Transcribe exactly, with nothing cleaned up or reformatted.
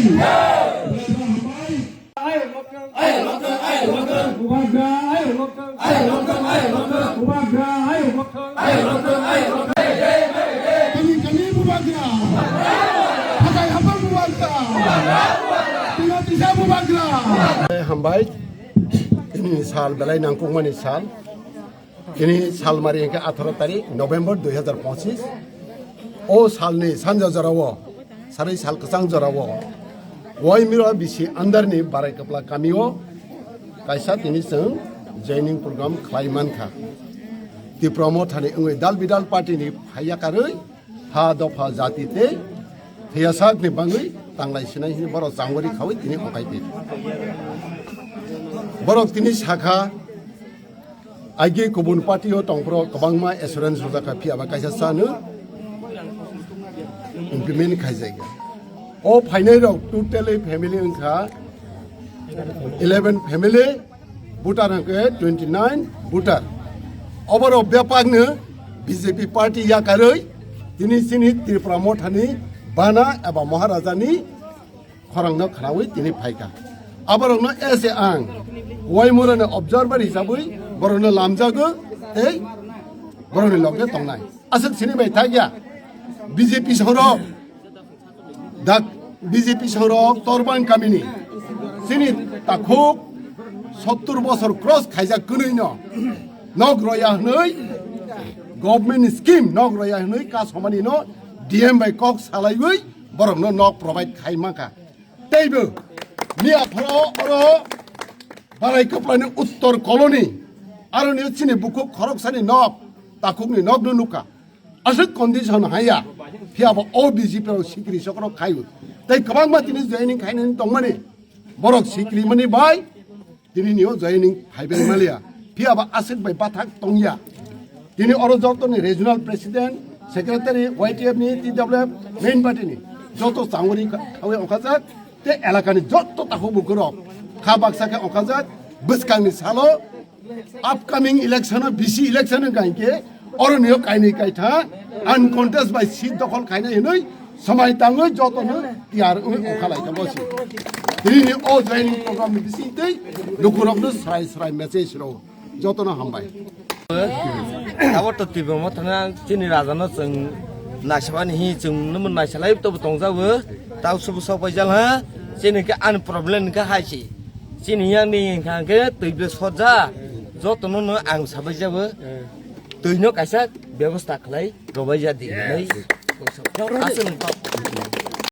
Kami, kami bubagra. Hatai hapang bubagra. Tino tisa bubagra. Hambai. Ini sal belai nangkukmani sal. Ini salmari hingke atharo tarik November dui hazar pochin. O salni sanja jorao, sari sal kwchang jorao, Waimura bisi andarni Barai Kapla kamio kaisa tini chwng joining program khlai mankha. Tipra Mothani wngwi dal bidal party ni phaiya karwi ha dopha jati tei thwiya sakni bangwi tanglai sinai hini borok changori khawi tini okai twi. Borok tini sakha, aige kubun party o tongphuru kwbangma assurance rwjakha, phiya ba kaisa chano implement khaijakya. O phainai rok totally family wngkha eleven family, voter hwnkhe twenty nine voter. Oborok bebakno B J P party yakarwi tini chini Tripura Mothani bana eba Maharajani khorangno khwnawi tini phaikha. Aborokno ese ang Waimurani observer hisabwi borokno lamjago tei borokni loge tongnai. Aswk sini bai thakya B J P sorok, dak B J P sorok Torbang kamini chini takhuk sottur bosor cross khaijak kwnwino nok roya hwnwi government scheme nok roya hwnwi kasomani no D M bai kok salaiwi borokno nok provide khai mankha. Teibo miya phoro oro Barai Kaplani Uttor Colony, aroni chini bukhuk khoroksani nok, takhukni nokno nukha. Aswk condition haya, phiya bo o B J P rok sikri sokrok khaio. Tei kwbangma tini joining khainani tongmani, borok sikri mani bai, tini nio joining phaibai maliya. Phiya bo aswk bai bathak tongya. Tini oro joto ni regional president, secretary, Y T F ni, T W F, main party ni joto changori kha-, khawi okhajak, tei elaka ni joto takhuk bukhuk rok kha baksa khe okhajak, bwskang ni salo upcoming election o, B C election o hwnkha hinkhe oro nio kainwi kaitha uncontest bai seat dokhol khainai hinwi swmai tangwi joto no tiyar wngwi okhalaikha bo se. Tini ni o joining program ni bising tei lukurok no srai srai message rw. Jotono hambai. Abo to twibo mo thana chini raja no chwng naisabani hi chwng numun naisalai to tongjago. Tau subu sok bai jal ha. Chini ke an problem ke hai si. Chini yang ni hingkha ke twi ble soja. Jotono no ang sabai jabo. Twi no kaisa bebostha khlai robai jadi. Aswk.